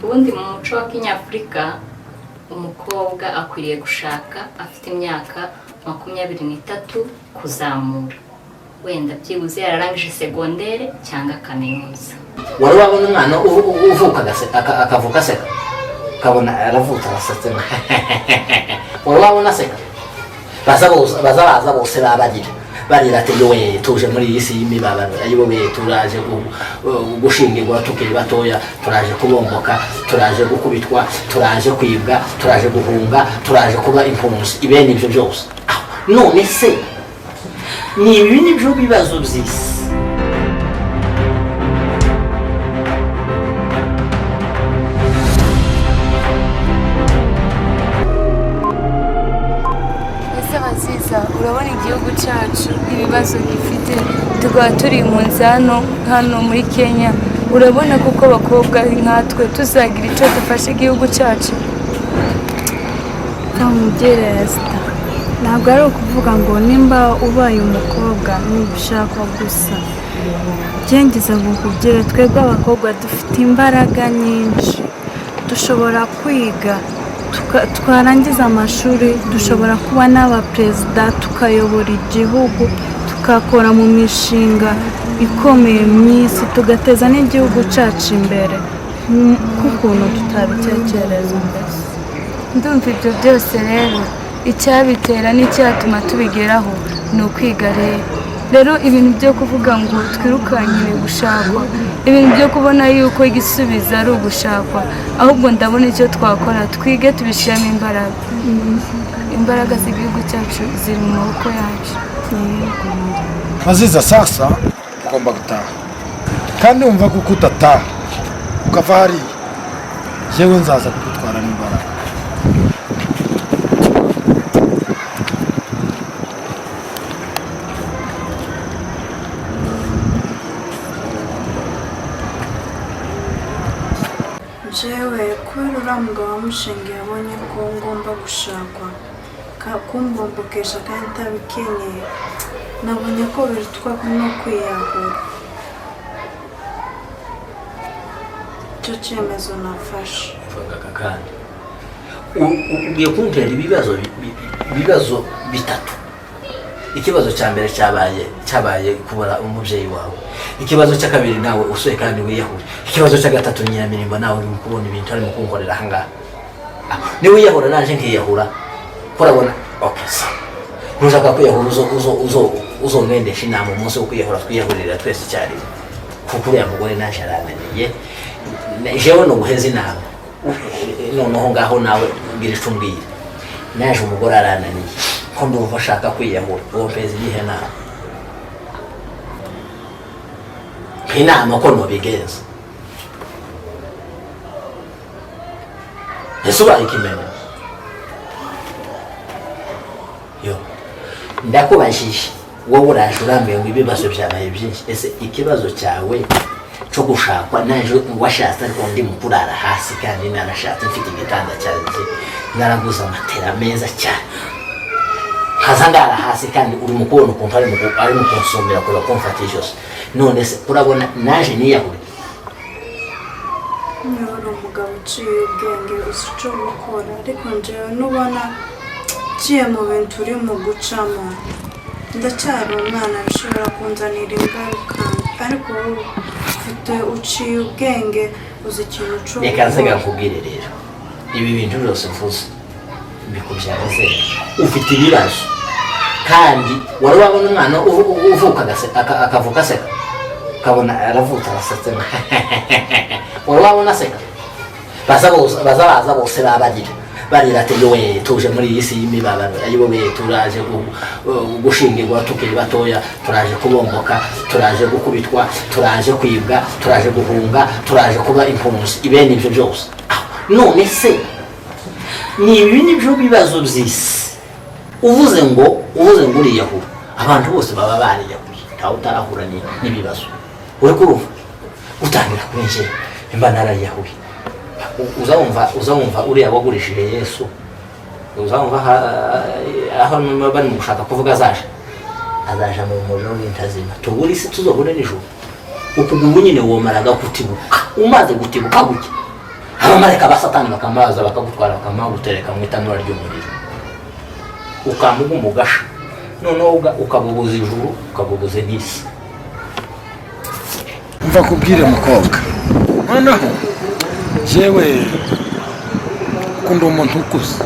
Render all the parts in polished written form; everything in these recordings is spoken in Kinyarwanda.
Ubundi mu muco wa kinyafurika, umukobwa akwiriye gushaka afite imyaka 23 kuzamura, wenda byibuze yararangije segondere cyangwa kaminuza. Wari wabona umwana uvuka akavuka aseka, ukabona aravutse arasetse? Wari wabona aseka? Baza bose, baza baza bose babarira, barira ati: "Yowe, tuje muri iyi si y'imibabaro, ayowe, turaje gushingirwa tukiri batoya, turaje kubomboka, turaje gukubitwa, turaje kwibwa, turaje guhunga, turaje kuba impunzi," ibene ibyo byose. Aho, none se ni ibi nibyo bibazo by'isi? Ese Aziza, urabona igihugu cyacu ibibazo gifite, tukaba turi impunzi hano muri Kenya, urabona kuko abakobwa nkatwe tuzagira icyo dufasha igihugu cyacu? Kamubwire Esita, ntabwo ari ukuvuga ngo nimba ubaye umukobwa ntibishakwa gusa. Byengeze ngo nkubwire, twebwe abakobwa dufite imbaraga nyinshi, dushobora kwiga, twarangiza amashuri dushobora kuba n'abaperezida, tukayobora igihugu, tugakora mu mishinga ikomeye mu isi, tugateza n'igihugu cyacu imbere nk'ukuntu tutabitekereza mbese. Ndumva ibyo byose rero icyabitera n'icyatuma tubigeraho ni ukwiga. Rero ibintu byo kuvuga ngo twirukankire gushakwa, ibintu byo kubona yuko igisubizo ari ugushakwa, ahubwo ndabona icyo twakora, twige, tubishyiramo imbaraga. Imbaraga z'igihugu cyacu ziri mu maboko yacu. Aziza, sasa ugomba gutaha, kandi wumva kuko udataha ukava hariya, yewe nzaza kugutwara n'imbaraga. Jewe kubera uriya mugabo wamushingiye abonye ko ngomba gushakwa, kumbombokesha kandi ntabikenyeye, nabonye ko birutwa no kwiyahura. Icyo cyemezo nafashe. Mvuga aka kandi ugiye kuntera ibibazo ibibazo bitatu. Ikibazo cya mbere cyabaye kubura umubyeyi wawe, ikibazo cya kabiri nawe usuye kandi wiyahure, ikibazo cya gatatu Nyiramirimbo nawe urimo kubona ibintu arimo kunkorera ahangaha. Ah, niwiyahura naje nkiyahura, kurabona? Okay, sa ntushaka kwiyahura, uzo uzo uzo uzongendesha inama umunsi wo kwiyahura, twiyahurira twese icyarimwe, kuko uriya mugore naje arananiye. Jewe ni uguheza inama. Noneho ngaho nawe ubwira icyo umbwira. Naje umugore arananiye, ko ndumva ashaka kwiyahura, uwo mpeza iyihe nama? Inama ko nobigenza? Ese ubaye ikimene? Yo ndakubajije, wowe uraje urambwiye ngo ibibazo byabaye byinshi. Ese ikibazo cyawe cyo gushakwa, naje washatse ariko ndi mu kurara hasi, kandi narashatse mfite igitanda cyanjye, naraguze amatera meza cyane, nkaza ndara hasi, kandi uri mu kubona ukuntu ari mu kunsumira kureba kumfata ijosi. None se urabona naje niyahure? Niba uri umugabo uciye ubwenge, uzi icyo gukora, ariko njyewe nubona uciye mu bintu uri mu gucamo, ndacyari umwana, bishobora kunzanira ingaruka, ariko wowe ufite, uciye ubwenge, uzi ikintu cyo Reka nze gukora. Nkubwire rero, ibi bintu byose mvuze mbikubyara zero. Ufite ibibazo, kandi wari wabona umwana uvuka akavuka aseka, ukabona aravutse arasetse? Wari wabona aseka? Baza bose, baza baza bose babarira, barira ati: "Yowe, tuje muri iyi si y'imibabaro, ayowe, turaje gushingirwa tukiri batoya, turaje kubomboka, turaje gukubitwa, turaje kwibwa, turaje guhunga, turaje kuba impunzi," ibene ibyo byose. Aho, none se ni ibi nibyo bibazo by'isi? Uvuze ngo uriyahura, abantu bose baba bariyahuye, ntawe utarahura n'ibibazo. Uri kurumva utangira kwinjira imba narayiyahuye. Uzawumva uriya wagurishije Yesu, uzawumva aho bari mu gushaka kuvuga azaja mu muriro w'intazima. Tubure isi, tuzobone nijoro. Ukuguru nyine womaraga kutibuka, umaze gutibuka gutya. Abamarayika ba Satani bakamaza bakagutwara, bakamagutereka mu itanura ry'umuriro, ukamuguma ugasha, noneho ukabubuza ijuru, ukabubuza n'isi. Mva kubwire mukobwa, noneho jewe ukunda umuntu ukuze,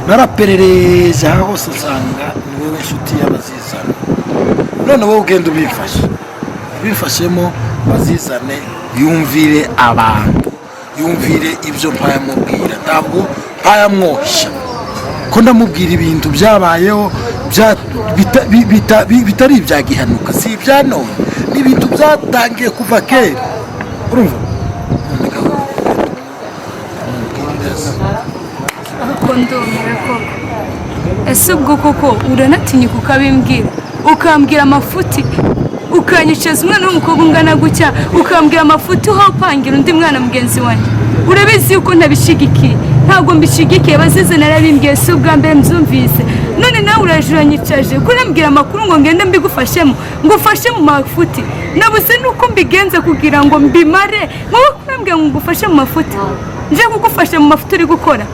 naraperereje aha hose nsanga ni wowe nshuti y'abazizana. None wowe ugenda ubimfashe, ubimfashemo bazizane, yumvire abantu, yumvire ibyo mpayamubwira. Ntabwo mpayamwoshya ko ndamubwira ibintu byabayeho bitari ibya gihanuka, si ibya none, ni ibintu byatangiye kuva kera, urumva? None gahoro, umubwirire. Ariko ndumiwe koko. Ese ubwo koko uranatinyuka ukabimbwira, ukambwira amafuti, ukanyicaza umwana w'umukobwa ungana gutya, ukambwira amafuti uha upangira undi mwana mugenzi wanjye? Urabizi yuko ntabishigikiye, ntabwo mbishigikiye. Bazize narabimbwiye, si ubwa mbere mbyumvise. None nawe uraje uranyicaje kurambwira amakuru ngo ngende mbigufashemo, ngo ufashe mu mafuti. Nabuze nuko mbigenza kugira ngo mbimare. Wowe kurambwira ngo ngufashe mu mafuti, nje kugufasha mu mafuti uri gukora?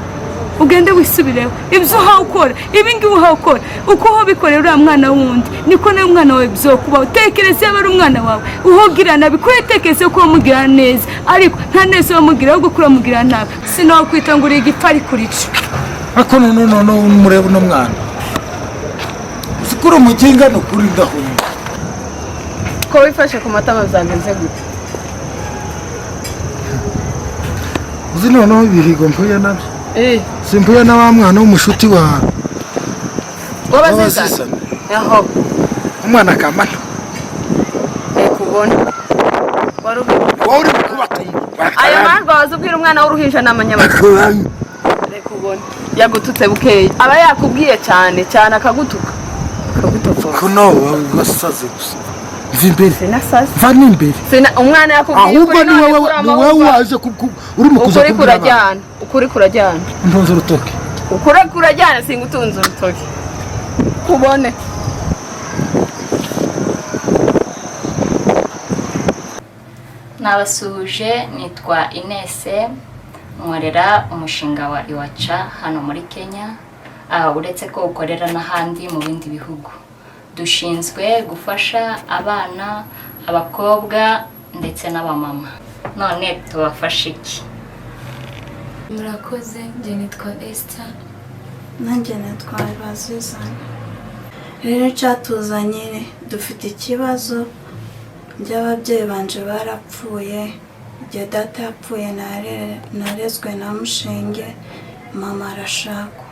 Ugende wisubireho ibyo uhawe ukora. Ibi ngibi uhawe ukora, uko ubikorera uriya mwana wundi, niko nawe umwana wawe byokubaho. Tekereza yaba ari umwana wawe uhogira nabi, kuri tekereza ko wamugira neza, ariko nta neza wamugira, ahubwo ko uramugira nabi. Sinakwita ngo uri igipfa, ariko urica. Ariko none murebe uno mwana, uzi ko uri umuginga? Ni ukuri ndahumva. Ko wifashe ku matama, byagenze gute? Uzi noneho ibihigo mpuye nabyo? Eh. Simpuye na wa mwana w'umushuti wa Wabazizana. Wabazizana. Aho. Umwana akamana. Reka ubone wari Wowe uri kubatumva. Ayo marwa waza ubwira umwana w'uruhinja ni amanyamakuru. Reka ubone yagututse bukeya, aba yakubwiye cyane cyane, akagutuka, akagutopfora. Kuno wasaze gusa, mva imbere. Sinasaze. Mva n'imbere. Sina umwana yakubwiye Ahubwo ukuri ni none wowe, kuri ni wowe amahugurwa. waje urimo kuza Ukuri kubwira abantu. kurajyana, ukuri kurajyana. Ntunze urutoki. Ukuri kurajyana, singutunze urutoki, kubone. Nabasuhuje, nitwa Inese, nkorera umushinga wa Iwaca hano muri Kenya. Uretse ko ukorera n'ahandi mu bindi bihugu. Dushinzwe gufasha abana, abakobwa ndetse n'abamama. None tubafashe iki? Murakoze, njye nitwa Esther. Nanjye nitwaye bazizana. Rero icyatuzanye, dufite ikibazo by'ababyeyi banje barapfuye. Igihe data yapfuye narezwe na mushenge, mama arashakwa.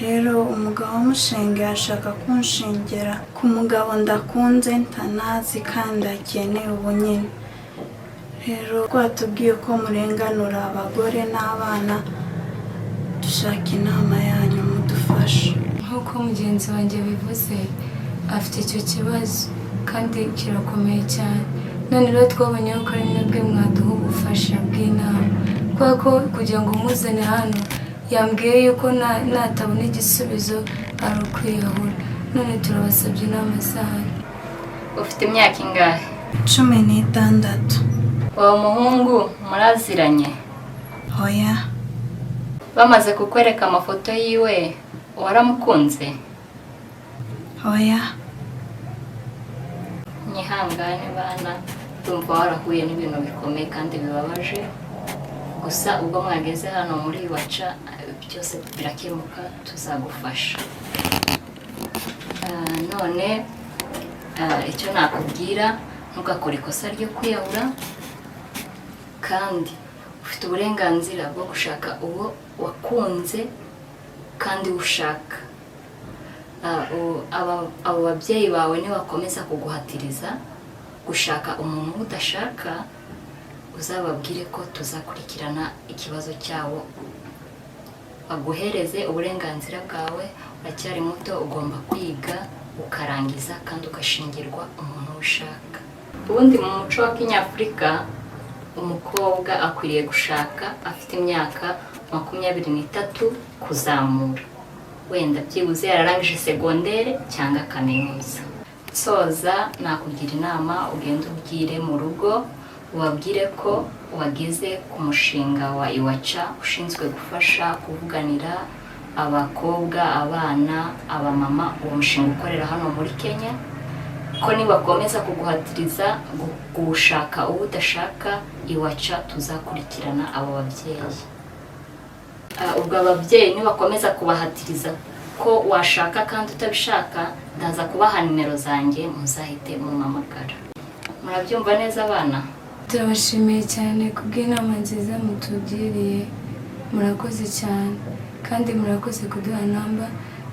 Rero umugabo wa mushenge ashaka kunshingira ku mugabo ndakunze ntanazi kandi akeneye ubu nyine. Rero rwatubwiye ko murenganura abagore n'abana, dushaka inama yanyu mudufashe. Nk'uko mugenzi wanjye bivuze, afite icyo kibazo kandi kirakomeye cyane. None rero twabonye ko ari mwebwe mwaduha ubufasha bw'inama, kubera ko kugira ngo muzane hano yambwiye yuko natabona igisubizo ari ukwiyahura. None turabasabye inama zanyu. Ufite imyaka ingahe? 16. Uwo muhungu muraziranye? Hoya. Bamaze kukwereka amafoto yiwe, waramukunze? Hoya. Nyihangane bana, ndumva warahuye n'ibintu bikomeye kandi bibabaje. Gusa ubwo mwageze hano muri Iwaca, byose birakemuka, tuzagufasha. None icyo nakubwira, ntugakore ikosa ryo kwiyahura, kandi ufite uburenganzira bwo gushaka uwo wakunze kandi ushaka. Abo babyeyi bawe nibakomeza kuguhatiriza gushaka umuntu udashaka, uzababwire ko tuzakurikirana ikibazo cyabo, baguhereze uburenganzira bwawe. Uracyari muto, ugomba kwiga ukarangiza kandi ugashingirwa umuntu ushaka. Ubundi mu muco wa kinyafurika, umukobwa akwiriye gushaka afite imyaka 23 kuzamura, wenda byibuze yararangije segondere cyangwa kaminuza. Nsoza, nakugira inama, ugende ubwire mu rugo. Ubabwire ko wageze ku mushinga wa Iwaca ushinzwe gufasha kuvuganira abakobwa, abana, abamama. Uwo mushinga ukorera hano muri Kenya, ko nibakomeza kuguhatiriza gushaka uwo udashaka, Iwaca tuzakurikirana abo babyeyi. Ubwo ababyeyi nibakomeza kubahatiriza ko washaka kandi utabishaka, ndaza kubaha nimero zanjye, muzahite mumpamagara. Murabyumva neza, abana? Turabashimiye cyane kubw'inama nziza mutugiriye. Murakoze cyane, kandi murakoze kuduha namba.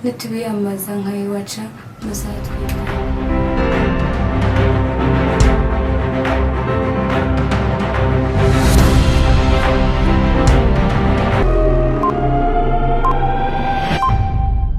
Nitubiyambaza nka Iwaca, muzatwitaho.